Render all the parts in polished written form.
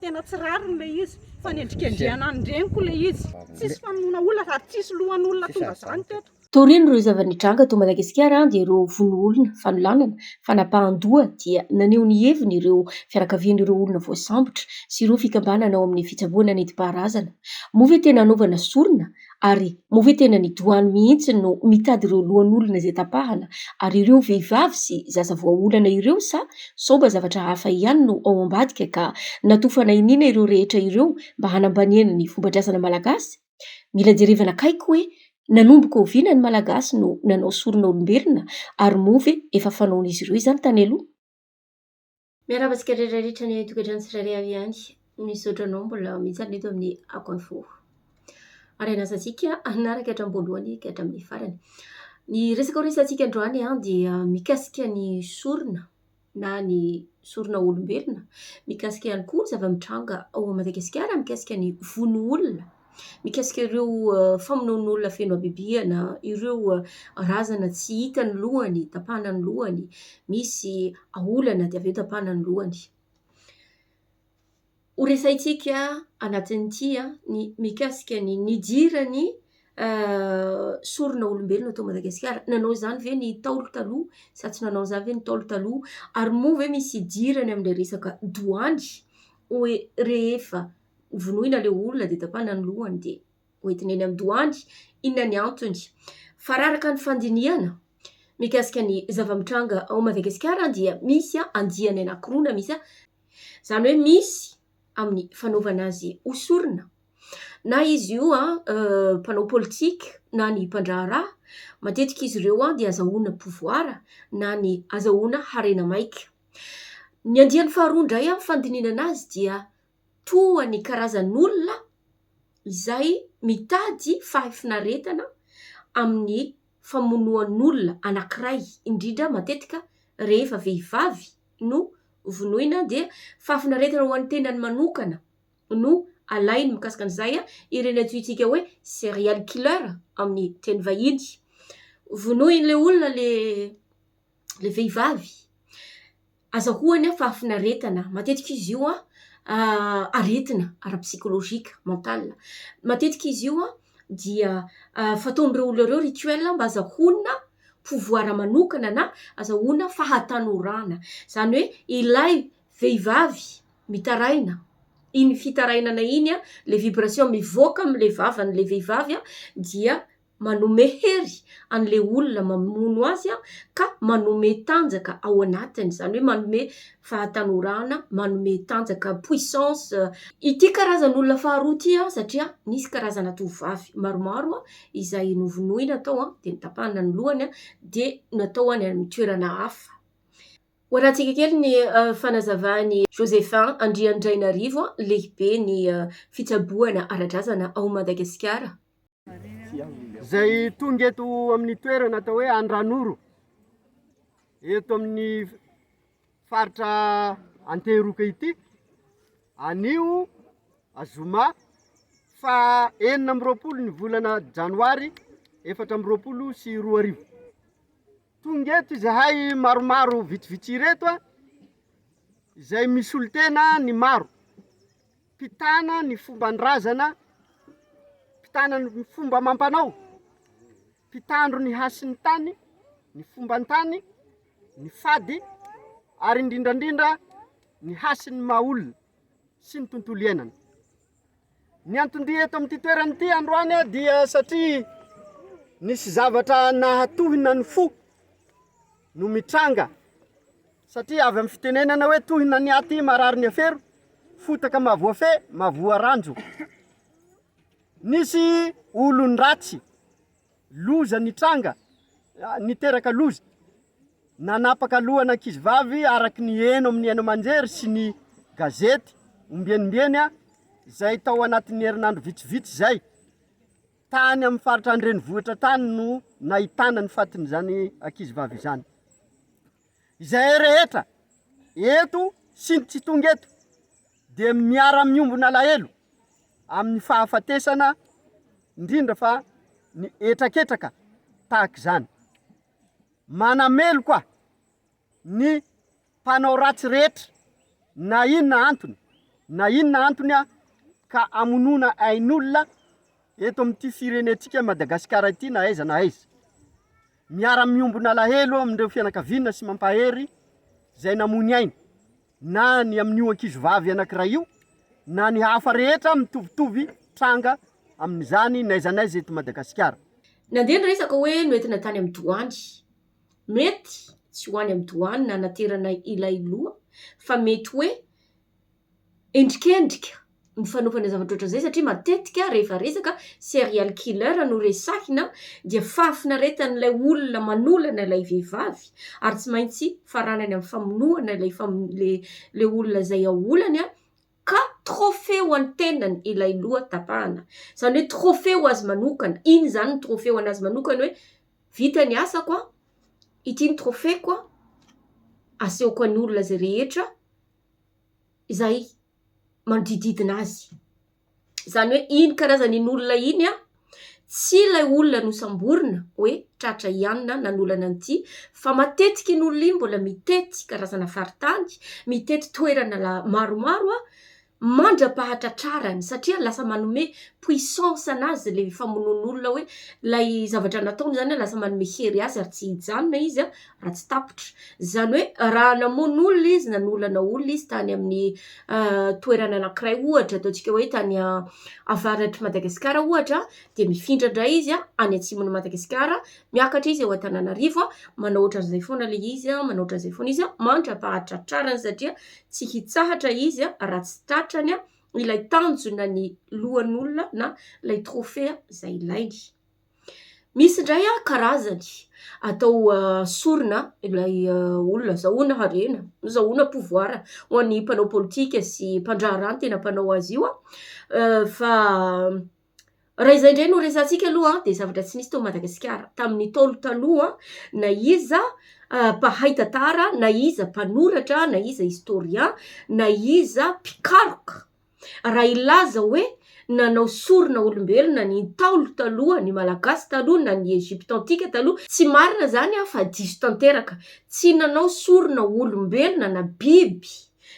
Tena tsy rariny ilay izy fa nendrikendrehana ny reniko ilay izy. Tsisy famonoana olona ary tsisy lohan'olona tonga izany teto. Taorian'ireo zava-nitranga tao Madagasikara dia ireo vono olona, fanolanana, fanapahan-doha dia naneho ny heviny ireo fianakavian'ireo olona voasambotra sy ireo fikambanana ao amin'ny fitsaboana nentim-paharazana. Moa ve tena hanaovana sorona Ary moa ve tena ny doany mihitsy no mitady ireo lohan'olona izay tapahana ary ireo vehivavy sy zaza voaolana ireo sa sao mba zavatra hafa ihany no ao ambadika ka natofana iniana ireo rehetra ireo mba hanambaniana ny fomban-drazana malagasy? Mila jerevana akaiky hoe nanomboka oviana ny malagasy no nanao sorona olombelona ary moa ve efa fanaon'izy ireo izany tany aloha? Miarahaba antsika rehetra rehetra any an-tokantrano tsirairay avy ihany. Misaotra anao mbola mitsangana eto amin'ny Ako Info. Ary hanasa antsika hanaraka hatramin'ny voalohany ka hatramin'ny farany. Ny resaka ho resahantsika androany dia mikasika ny sorona na ny sorona olombelona, mikasika ihany koa ny zava-mitranga ao Madagasikara mikasika ny vono olona. Mikasika ireo famonoan'olona feno habibiana, ireo razana tsy hita ny lohany, tapahana ny lohany, misy aolana dia avy eo tapahana ny lohany. Ho resahintsika anatin'ity ny mikasika ny nidiran'ny sorona olombelona tao Madagasikara. Nanao izany ve ny Ntaolo taloha sa tsy nanao izany ve ny Ntaolo taloha? Ary moa ve misy idirany amin'ilay resaka doany hoe rehefa vonoina ilay olona dia tapahana ny lohany dia hoentina eny amin'ny doany, inona ny antony? Fa raha araka ny fandinihana mikasika ny zava-mitranga ao Madagasikara dia misy andiany anankiroa na misy, izany hoe misy amin'ny fanaovana azy ho sorona na izy io mpanao politika na ny mpandraharaha, matetika izy ireo dia azahoana pouvoir na ny azahoana harena maika. Ny andiany faharoa indray amin'ny fandinihana azy dia toa ny karazan'olona izay mitady fahafinaretana amin'ny famonoan'olona anankiray, indrindra matetika rehefa vehivavy no vonoina dia fahafinaretana ho an'ny tenany manokana no alainy mikasika an'izay, ireny antsointsika hoe serial killer amin'ny teny vahiny. Vonoin'ilay olona ilay vehivavy. Azahoany fahafinaretana, matetika izy io aretina ara-psikolojika, mental, matetika izy io dia fataon'ireo olona ireo rituel mba azahoana pouvoir manokana na azahoana fahatanorana, izany hoe ilay vehivavy mitaraina, iny fitarainana iny le vibration mivoaka amin'le vavan'le vehivavy dia manome hery an'ilay olona mamono azy ka manome tanjaka ao anatiny, izany hoe manome fahatanorana, manome tanjaka, puissance. Ity karazan'olona faharoa ity satria nisy karazana tovovavy maromaro izay novonoina tao dia notapahina ny lohany dia natao any amin'ny toerana hafa. Ho arahantsika kely ny fanazavan'i Josephin Andriandrainarivo, lehiben'ny fitsaboana ara-drazana ao Madagasikara. Izay tonga eto amin'ny toerana atao hoe Andranoro, eto amin'ny faritra Antehiroka ity, anio zoma faha 26 ny volana janoary 2024. Tonga eto izahay maromaro vitsivitsy ireto izay misolo tena ny maro. mpitana ny fomban-drazana, mpitana ny fomba amam-panao, mpitandro ny hasin'ny tany, ny fomban-tany, ny fady ary indrindra indrindra ny hasin'ny maha olona sy ny tontolo iainana. Ny anton-dia eto amin'ity toerana ity androany dia satria nisy zavatra nahatohina ny fo no mitranga Satria avy amin'ny fitenenana hoe tohina ny aty marary ny afero, fotaka mahavoa fe, mahavoa ranjo. Nisy olon-dratsy, loza nitranga, niteraka loza, nanapaka lohan'ankizivavy araka ny heno amin'ny haino aman-jery sy ny gazety ombieny ombieny izay tao anatin'ny herinandro vitsivitsy izay. Tany amin'ny faritra an-drenivohitra tany no nahitana ny fatin'izany ankizivavy izany. Izay rehetra eto sy ny tsy tonga eto dia miara-miombona alahelo amin'ny fahafatesana indrindra fa ny hetraketraka tahaka izany. Manameloka ny mpanao ratsy rehetra na inona antony. Na inona antony ka amonoana ain'olona eto amin'ity firenentsika Madagasikara ity na aiza na aiza. Miara-miombona alahelo amin'ireo fianakaviana sy mampahery izay namoy aina na ny amin'io ankizivavy anankiray io na ny hafa rehetra mitovitovy tranga amin'izany n'aiza n'aiza eto Madagasikara. Nandeha ny resaka hoe noentina tany amin'ny doany. Mety tsy ho any amin'ny doany nanaterana ilay loha fa mety hoe endrikendrika ny fanaovana zavatra ohatran'izay satria matetika rehefa resaka serial killer no resahina dia fahafinaretan'ilay olona manolana ilay vehivavy ary tsy maintsy faranany amin'ny famonoana ilay le le olona izay aolany an, ka trophée ho an'ny tenany ilay loha tapahana, izany hoe trophée ho azy manokana, iny izany ny trophée ho an'azy manokana hoe vita ny asako an, ity ny trophée-ko an, asehoko an'ny olona izay rehetra izay manodididina azy. Izany hoe iny karazan'iny olona iny an, tsy ilay olona nosamborina hoe tratra ihany na nanolana an'ity fa matetika iny olona iny mbola mitety karazana faritany, mitety toerana la- maromaro an, mandra-pahatratrarany satria lasa manome puissance anazy le famonoan'olona hoe ilay zavatra nataony zany lasa manome hery azy ary tsy hijanona izy an raha tsy tapitra. Izany hoe raha namono olona izy, nanolana olona izy tany amin'ny toerana anankiray ohatra ataontsika hoe tany avaratr'i Madagasikara ohatra dia mifindra indray izy an any atsimon'i Madagasikara, miakatra izy ao Antananarivo an, manao ohatran'izay foana ilay izy an, manao ohatran'izay foana izy an, mandra-pahatratrarany satria tsy hitsahatra izy an raha tsy tratrany an ilay tanjona ny lohan'olona na ilay trophée izay ilainy. Misy indray an karazany atao sorona ilay olona azahoana harena, azahoana pouvoir ho an'ny mpanao politika sy mpandraharaha no tena mpanao azy io an, fa raha izay indray no resahantsika aloha an de zavatra tsy nisy tao Madagasikara tamin'ny Ntaolo taloha na iza mpahay tantara na iza mpanoratra na iza historien na iza mpikaroka Raha hilaza hoe nanao sorona olombelona ny Ntaolo taloha, ny Malagasy taloha na ny Egypte antika taloha, tsy marina izany fa diso tanteraka. Tsy nanao sorona olombelona na biby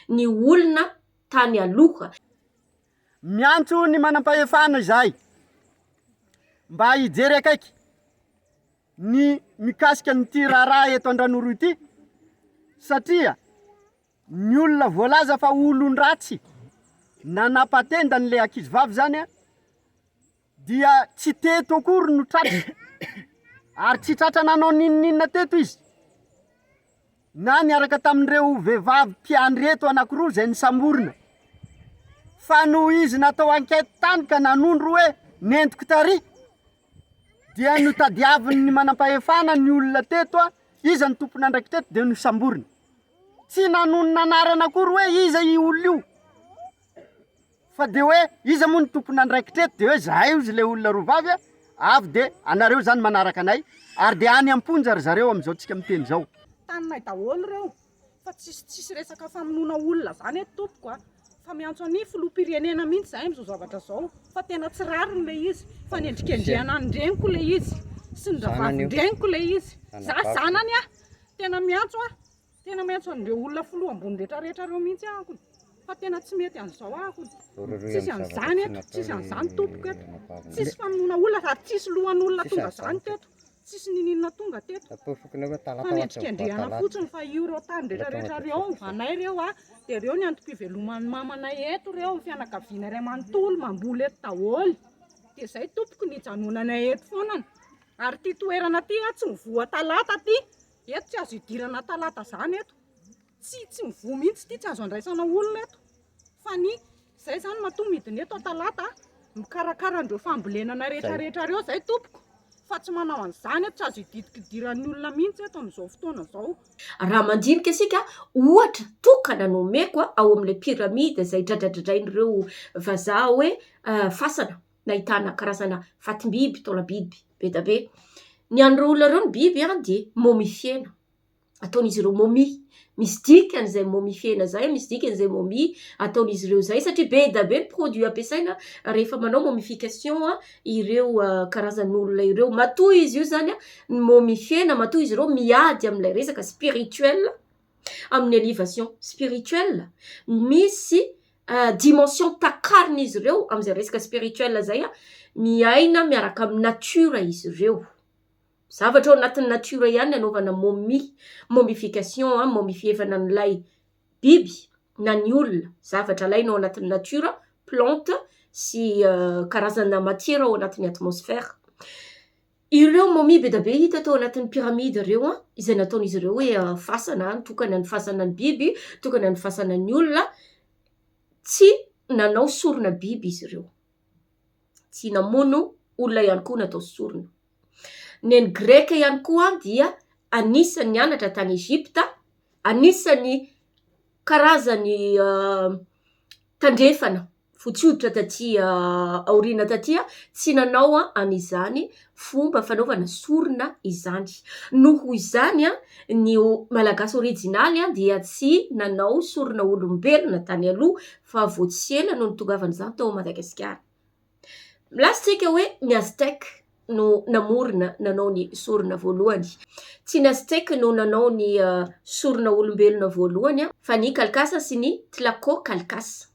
ny olona tany aloha. Miantso ny manampahefana izahay mba hijery akaiky ny mikasika an'ity raharaha eto Andranoro ity satria Ny olona voalaza fa olon-dratsy nanapa-tenda an'ilay ankizivavy izany dia tsy teto akory no tratra ary tsy tratra nanao n'inon'inona teto izy na niaraka tamin'ireo vehivavy mpiandry eto anankiroa izay nisamborina fa noho izy natao enquête tany ka nanondro hoe nentiko tary dia notadiavin'ny manampahefana ny olona teto iza ny tompon'andraikitra eto dia nosamborina. Tsy nanonona anarana akory hoe iza io olona io fa dia hoe iza moa ny tompon'andraikitra eto dia hoe zahay hozy ilay olona roa vavy a, avy dia anareo izany manaraka anay ary dia any am-ponja ry zareo amin'izao tsika miteny izao. Taninay daholo ireo fa tsisy tsisy resaka famonoana olona zany eto tompoko a! Fa miantso an'i filoham-pirenena mihitsy zahay amin'izao zavatra zao fa tena tsy rariny le izy fa nendrikendrehana ny reniko le izy sy ny rahavavin-dreniko le izy za zanany aho tena miantso aho tena miantso an'ireo olona filoha ambony rehetra rehetra ireo mihitsy aho akony fa tena tsy mety an'izao aho akony tsisy an'izany eto tsisy an'izany tompoko eto tsisy famonoana olona ary tsisy lohan'olona tonga zany teto Tsisy niniana tonga teto fa nendrikendrehana fotsiny fa io ireo tany rehetra rehetra ireo anay ireo a dia ireo ny antom-piveloman'ny mamanay eto ireo ny fianakaviana iray manontolo mamboly eto daholo dia izay tompoko ny hijanonanay eto foanany ary ity toerana ity a tsy mivoha talata ity eto tsy azo idirana talata izany eto tsy tsy mivoha mihitsy ity tsy azo andraisana olona eto fa ny zay zany matoa midina eto Talata mikarakara an'ireo fambolenana rehetra rehetra ireo zay tompoko fa tsy manao an'izany eto tsy azo ididikidiran'ny olona mihitsy eto amin'izao fotoana izao. Raha mandinika isika, ohatra tokana no omeko ao amin'ilay pyramide izay dradradradrain'ireo vazaha hoe fasana nahitana karazana fatim-biby, taolam-biby be dia be. Ny an'ireo olona ireo ny biby dia momifiena. ataon'izy ireo momie, misy dikany izay momifier-na izay, misy dikany izay momie ataon'izy ireo izay satria be dia be ny produit ampiasaina rehefa manao momification ireo karazan'olona ireo, matoa izy io zany ny momifier-na, matoa izy ireo miady amin'ilay resaka spirituel, amin'ny elevation spirituel, misy. dimension takarin'izy ireo amin'izay resaka spirituel izay, miaina miaraka amin'ny natiora izy ireo. Zavatra ao anatin'ny natiora ihany ny anaovana momie, momification, momifievana an'ilay biby na ny olona, zavatra alaina ao anatin'ny natiora, plante sy karazana matiera ao anatin'ny atmosfera. Ireo momie be dia be hita tao anatin'ny pyramide ireo, izay nataon'izy ireo hoe fasana, tokana ny fasana ny biby, tokana ny fasana ny olona, tsy nanao sorona biby izy ireo. Tsy namono olona ihany koa natao sorona. Ny an'ny greka ihany koa dia anisan'ny nianatra tany Egypta, anisan'ny karazany tandrefana fotsy hoditra taty aoriana taty, tsy nanao an'izany fomba fanaovana sorona izany. Noho izany, ny Malagasy orijinaly dia tsy nanao sorona olombelona tany aloha fa vao tsy ela no nitongavan'izany tao Madagasikara. Milaza isika hoe ny Aztèque no namorona nanao ny sorona voalohany. Tsy ny Aztèque no nanao ny sorona olombelona voalohany fa ny Kalkasa sy ny Tlakokalkasa.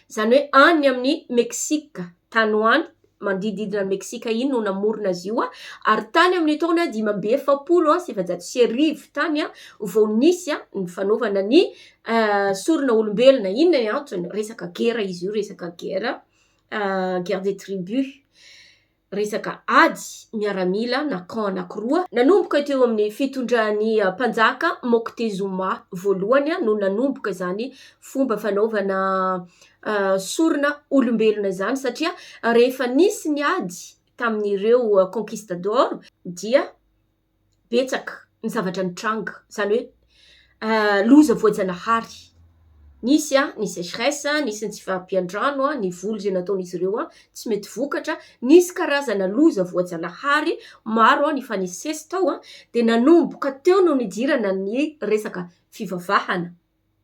Izany hoe any amin'ny Meksika tany ho any, manodidididina an'i Meksika iny no namorona azy io ary tany amin'ny taona 1445 tany vao nisy ny fanaovana ny sorona olombelona. Inona ny antony? Resaka gera izy io, resaka gera. Guerre des tribus, resaka ady miaramila na camp anankiroa. Nanomboka teo amin'ny fitondran'ny mpanjaka Moctezuma voalohany no nanomboka izany fomba fanaovana sorona olombelona izany satria rehefa nisy ny ady tamin'ireo conquistador dia betsaka ny zavatra nitranga, izany hoe loza voajanahary, nisy ny sécheresse, nisy ny tsy fahampian-drano, ny voly izay nataon'izy ireo tsy mety vokatra, nisy karazana loza voajanahary maro nifanesisesy tao dia nanomboka teo no nidirana ny resaka fivavahana.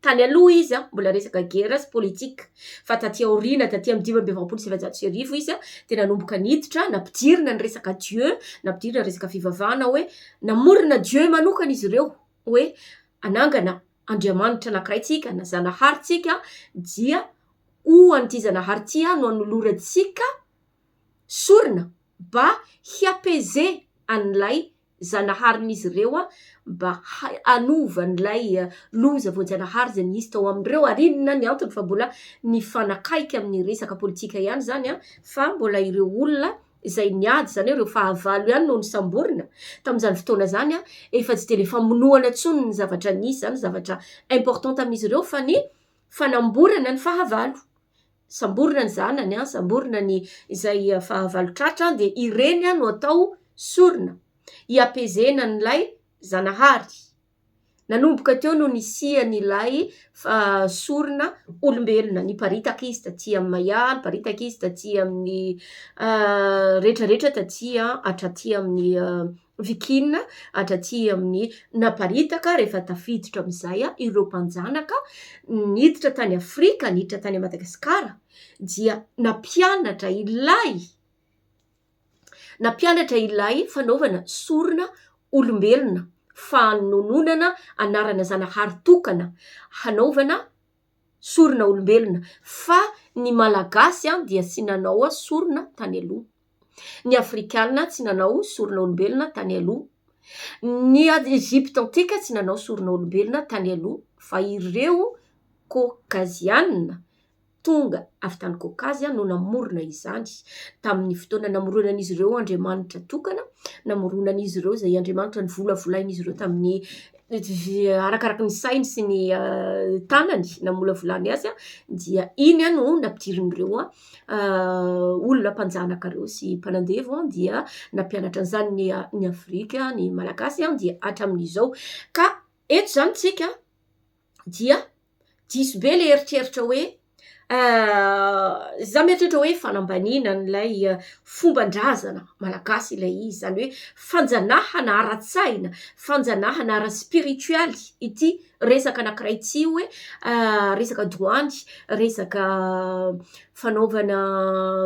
Tany aloha izy mbola resaka guerre sy politique fa taty aoriana taty amin'ny 1445 izy dia nanomboka niditra nampidirina ny resaka Dieu, nampidirina ny resaka fivavahana hoe namorona Dieu manokana izy ireo hoe hanangana Andriamanitra anankiray tsika na Zanahary tsika dia ho an'ity Zanahary ity no hanolorantsika sorona mba hi-apaiser an'ilay Zanaharin'izy ireo mba hanova an'ilay loza voajanahary izay nisy tao amin'ireo ary inona ny antony fa mbola nifanakaiky amin'ny resaka politika ihany izany fa mbola ireo olona izay niady izany hoe ireo fahavalo ihany no nosamborina tamin'izany fotoana izany efa tsy dia ilay famonoana intsony ny zavatra nisy izany zavatra important tamin'izy ireo fa ny fanamborana ny fahavalo. Samborina ny zanany an, samborina ny izay fahavalo tratra an, dia ireny an no atao sorona hiapezena an'ilay Zanahary. Nanomboka teo no nisian'ilay sorona olombelona, niparitaka izy taty amin'ny Maya, niparitaka izy taty amin'ny rehetrarehetra taty an, hatraty amin'ny Viking, hatraty amin'ny naparitaka rehefa tafiditra amin'izay ireo mpanjanaka niditra tany Afrika, niditra tany Madagasikara dia nampianatra ilay nampianatra ilay fanaovana sorona olombelona, fanononana anarana zanahary tokana hanaovana sorona olombelona fa ny Malagasy dia tsy nanao sorona tany aloha. Ny Afrikana tsy nanao sorona olombelona tany aloha. Ny Egypte antika tsy nanao sorona olombelona tany aloha fa ireo Kôkaziana tonga avy tany Kôkazy no namorona izany tamin'ny fotoana namoronan'izy ireo Andriamanitra tokana, namoronan'izy ireo izay Andriamanitra novolavolain'izy ireo tamin'ny arakaraka ny sainy sy ny tanany namolavolany azy dia iny no nampidirin'ireo olona mpanjanaka ireo sy mpanandevo dia nampianatra an'izany ny ny Afrika, ny Malagasy dia hatramin'izao. Ka eto izany tsika dia diso be le eritreritra hoe za mieritreritra hoe fanambaniana an'ilay fomban-drazana malagasy ilay izy, izany hoe fanjanahana ara-tsaina, fanjanahana ara-spiritualy ity resaka anankiray ity hoe resaka doany, resaka fanaovana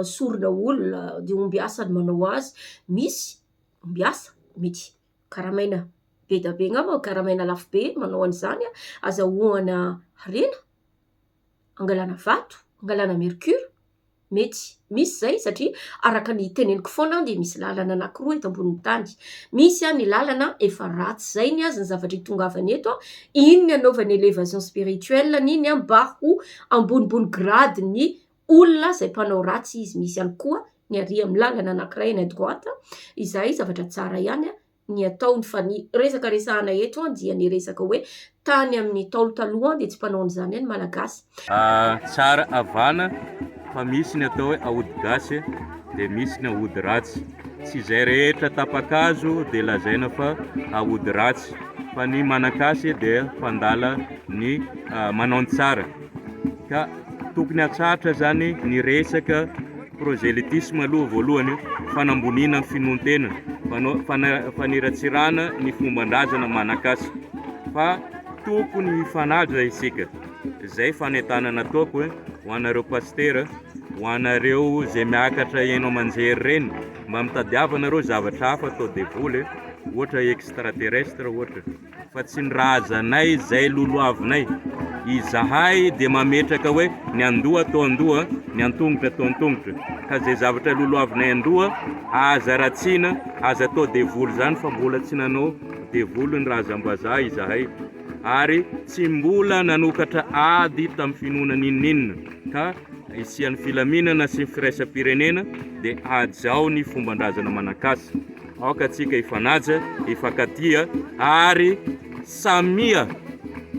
sorona olona de ombiasa no manao azy, misy ombiasa mety karamaina be dia be angamba, karamaina lafo be manao an'izany, azahoana harena, angalana vato. Angalana mercure? Mety misy izay satria araka ny teneniko foana dia misy lalana anankiroa eto ambonin'ny tany. Misy ny lalana efa ratsy izay ny azy ny zavatra itongavany eto, iny ny anaovany elevation spirituelle iny mba ho ambonimbony grade ny olona izay mpanao ratsy izy. Misy ihany koa ny ary amin'ny lalana anankiray any à droite izay zavatra tsara ihany ny ataony fa ny resaka resahana eto dia ny resaka hoe tany amin'ny Ntaolo taloha dia tsy mpanao an'izany ny Malagasy. Tsara avana fa misy ny atao hoe aody gasy dia misy ny aody ratsy. Tsy izay rehetra tapa-kazo dia lazaina fa aody ratsy fa ny manan-kasy dia mpandala ny manao ny tsara. Ka tokony hatsahatra zany ny resaka Prosélytisme aloha voalohany, fanamboniana ny finoan-tena, faniratsirana ny fomban-drazana manan-kasy. Fa tokony hifanaja isika. Zay fanentanana ataoko e, ho anareo pasitera, ho anareo zay miakatra haino aman-jery reny, mba mitadiava nareo zavatra hafa atao devoly e, ohatra extraterrestre ohatra. Fa tsy ny razanay izay lolohavinay. Izahay dia mametraka hoe ny andoha atao andoha, ny antongotra atao antongotra. Ka izay zavatra lolohavinay andoha, aza ratsiana, aza atao devoly izany fa mbola tsy nanao devoly ny razam-bazaha izahay. Ary tsy mbola nanokatra ady tamin'ny finoana n'inon'inona. Ka hisian'ny filaminana sy ny firaisam-pirenena dia hajao ny fomban-drazana manan-kasy. Aoka tsika hifanaja, hifankatia ary samia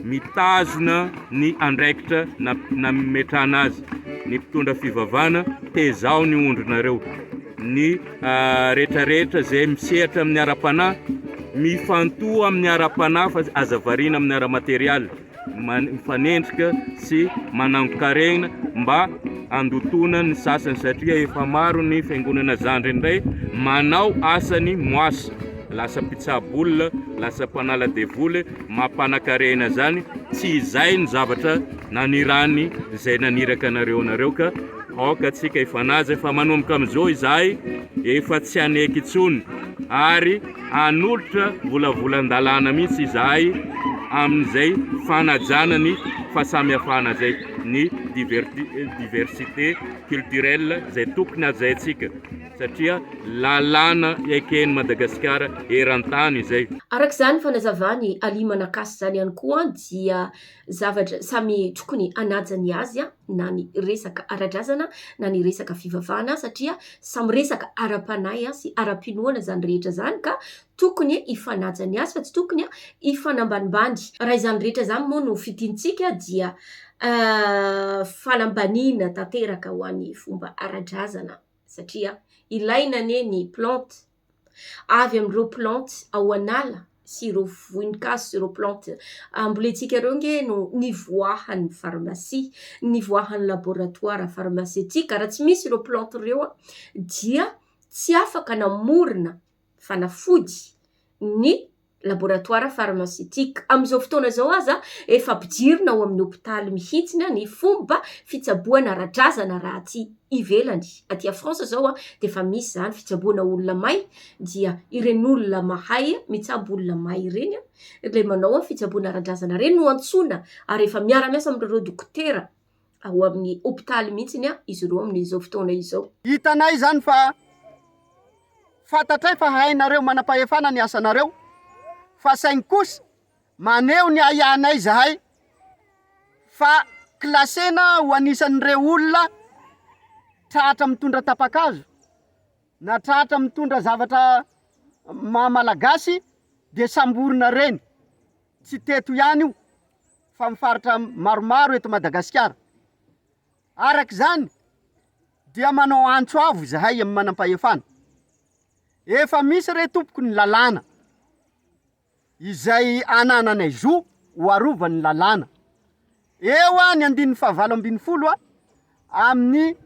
mitazona ny andraikitra nametrahana azy. Ny mpitondra fivavahana, tezao ny ondrinareo. Ny rehetrarehetra izay misehatra amin'ny ara-panahy, mifantoha amin'ny ara-panahy fa aza variana amin'ny ara-materialy. Mifanendrika sy manangon-karena mba handotoana ny sasany satria efa maro ny fiangonana zandry indray manao asany moasa, lasa mpitsabo olona, lasa mpanala devoly, mampanakarena zany, tsy izay ny zavatra nanirany izay naniraka anareo anareo ka aoka tsika hifanaja fa manomboka amizao izahay efa tsy haneky intsony ary Hanolotra volavolan-dalàna mihitsy izahay amin'izay fanajana ny fahasamihafana izay, ny diversité culturelle izay tokony hajaintsika satria lalàna eken'i Madagasikara eran-tany izay. Araka izany fanazavan'i Ali Manakasy izany ihany koa dia zavatra samy tokony hanaja ny azy na ny resaka ara-drazana na ny resaka fivavahana satria samy resaka ara-panahy sy ara-pinoana izany rehetra izany ka tokony hifanaja ny azy fa tsy tokony hifanambanimbany. Raha izany rehetra izany moa no fintintsika dia fanambaniana tanteraka ho an'ny fomba ara-drazana satria ilaina anie ny plante avy amin'ireo plantes ao an'ala sy ireo voninkazo sy ireo plantes ambolentsika ireo ange no nivoahan'ny farmasia, nivoahan'ny laboratoire pharmaceutique, raha tsy misy ireo plantes ireo dia tsy afaka namorona fanafody ny laboratoire pharmaceutique. Amin'izao fotoana izao aza efa ampidirina ao amin'ny hopitaly mihitsy ny fomba fitsaboana ara-drazana raha aty ivelany. Aty France izao dia efa misy izany fitsaboana olona may dia ireny olona mahay mitsabo olona may ireny, ilay manao fitsaboana ara-drazana ireny no antsoina ary efa miara-miasa amin'ireo dokotera ao amin'ny hopitaly mihitsy izy ireo amin'izao fotoana izao. Hitanay izany fa fantatray fa hainareo manam-pahefana ny asanareo fa saingy kosa maneho ny ahiahinay izahay fa classena ho anisan'ireo olona tratra mitondra tapa-kazo na tratra mitondra zavatra maha malagasy dia samborina ireny, tsy teto ihany io fa amin'ny faritra maromaro eto Madagasikara. Araka izany dia manao antso avo izahay amin'ny manam-pahefana. Efa misy re tompoko ny lalàna izay anananay zo ho arovan'ny lalàna. Eo ny andininy fahavalo ambinifolo amin'ny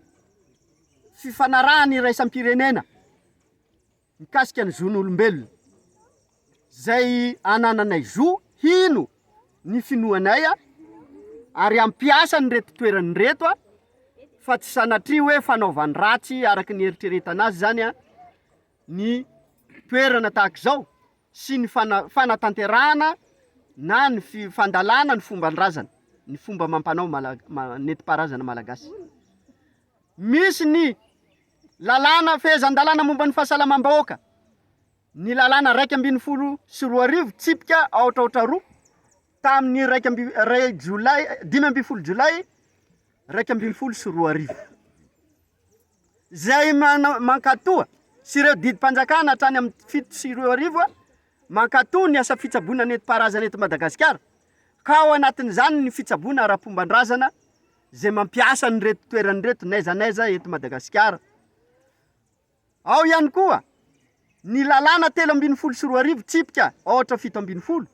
fifanarahana iraisam-pirenena. mikasika ny zon'olombelona, izay anananay zo hino ny finoanay ary hampiasa an'ireto toerana ireto fa tsy sanatria hoe fanaovan-dratsy araka ny eritreretana azy izany ny toerana tahaka izao sy ny fanatanterahana na ny fandalana ny fomban-drazana, ny fomba amam-panao nentim-paharazana malagasy. Misy ny lalàna fehezan-dalàna momba ny fahasalamam-bahoaka, ny lalàna 2011 tsipika aotra aotra roa tamin'ny iraika amby iray jolay 15 jolay 2011 izay mankatoa sy ireo didim-panjakana hatrany amin'ny 2007 mankatoa ny asa fitsaboana nentim-paharazana eto Madagasikara ka ao anatin'izany ny fitsaboana ara-pomban-drazana izay mampiasa an'ireto toerana ireto n'aiza n'aiza eto Madagasikara. Ao ihany koa ny lalàna 2013 tsipika aotra 17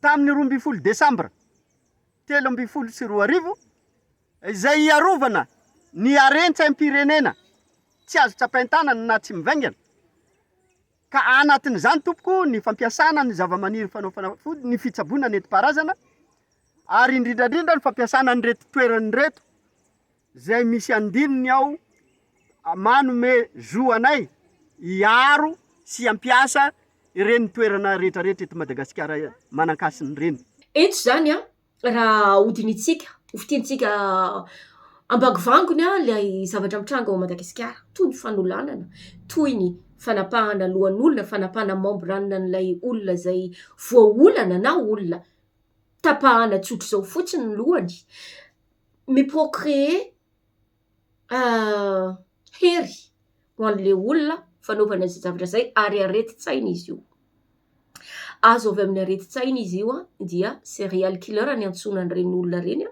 tamin'ny 12 desambra 2013 izay hiarovana ny haren-tsaim-pirenena tsy azo tsapain-tanana na tsy mivaingana ka anatin'izany tompoko ny fampiasana ny zavamaniry fanao fanafody, ny fitsaboana nentim-paharazana ary indrindra indrindra ny fampiasana an'ireto toerana ireto izay misy andininy ao manome zo anay hiaro sy hampiasa ireny toerana rehetrarehetra eto Madagasikara manan-kasina ireny. Eto izany an, raha hodinihintsika, hofintinintsika ambangovangony an ilay zavatra mitranga ao Madagasikara, toy ny fanolanana, toy ny fanapahana lohan'olona, fanapahana membre an'ilay olona izay voaolana na olona tapahana tsotr'izao fotsiny ny lohany, mi-procreer hery ho an'ilay olona fanaovana izay zavatra izay ary aretin-tsaina izy io. Azo avy amin'ny aretin-tsaina izy io dia serial killer ny antsoina an'ireny olona ireny.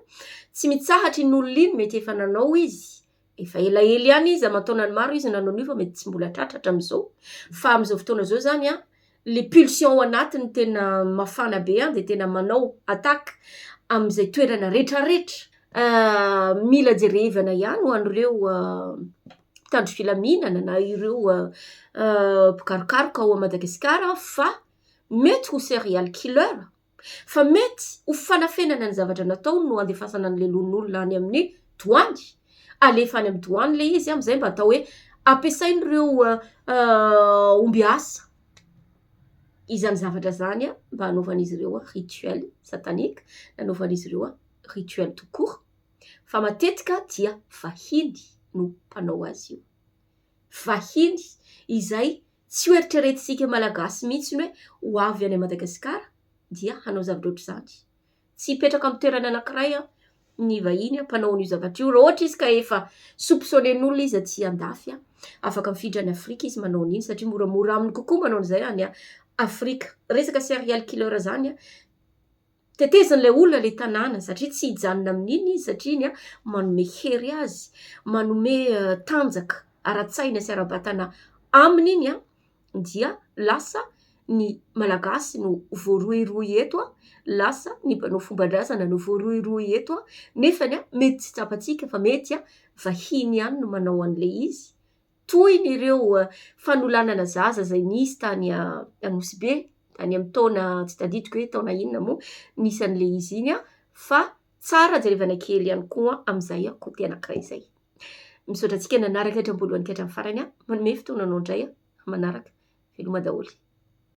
Tsy mitsahatra iny olona iny, mety efa nanao izy, efa elaela ihany izy, aman-taonany maro izy nanao an'io fa mety tsy mbola tratra hatramin'izao. Fa amin'izao fotoana izao izany an, le pulsion ao anatiny tena mafana be an, dia tena manao attaque amin'izay toerana rehetrarehetra. Mila jerevana ihany ho an'ireo mpitandro filaminana na ireo mpikarokaroka ao Madagasikara fa mety ho serial killer, fa mety ho fanafenana ny zavatra nataony no andefasana an'ilay lohan'olona any amin'ny doany, alefa any amin'ny doany ilay izy amin'izay mba atao hoe ampiasain'ireo ombiasa izany zavatra izany mba hanaovan'izy ireo rituel satanique, nanaovan'izy ireo rituel tout court, fa matetika dia vahiny no mpanao azy io, vahiny izay tsy ho eritreretintsika Malagasy mihitsy hoe ho avy any Madagasikara dia hanao zavatra ohatr'izany. Tsy hipetraka amin'ny toerana anankiray ny vahiny mpanao an'io zavatra io, raha ohatra izy ka efa soupçonner-n'olona izy aty andafy, afaka mifindra any Afrika izy manao an'iny satria moramora aminy kokoa manao an'izay any Afrika. Resaka serial killer zany tetezin'ilay olona ilay tanàna satria tsy hijanona amin'iny izy satria iny manome hery azy, manome tanjaka ara-tsaina sy ara-batana aminy iny dia lasa ny Malagasy no voarohirohy eto, lasa ny mpanao fomban-drazana no voarohirohy eto, nefany mety tsy tsapantsika fa mety vahiny ihany no manao an'ilay izy, toy ny ireo fanolanana zaza izay nisy tany Anosibe, tany amin'ny taona tsy tadidiko hoe taona inona moa nisy an'ilay izy iny fa tsara jerevana kely ihany koa amin'izay côté anankiray izay. Misaotra antsika nanaraka hatramin'ny voalohany ka hatramin'ny farany, manome fotoana anao indray manaraka. Veloma daholo.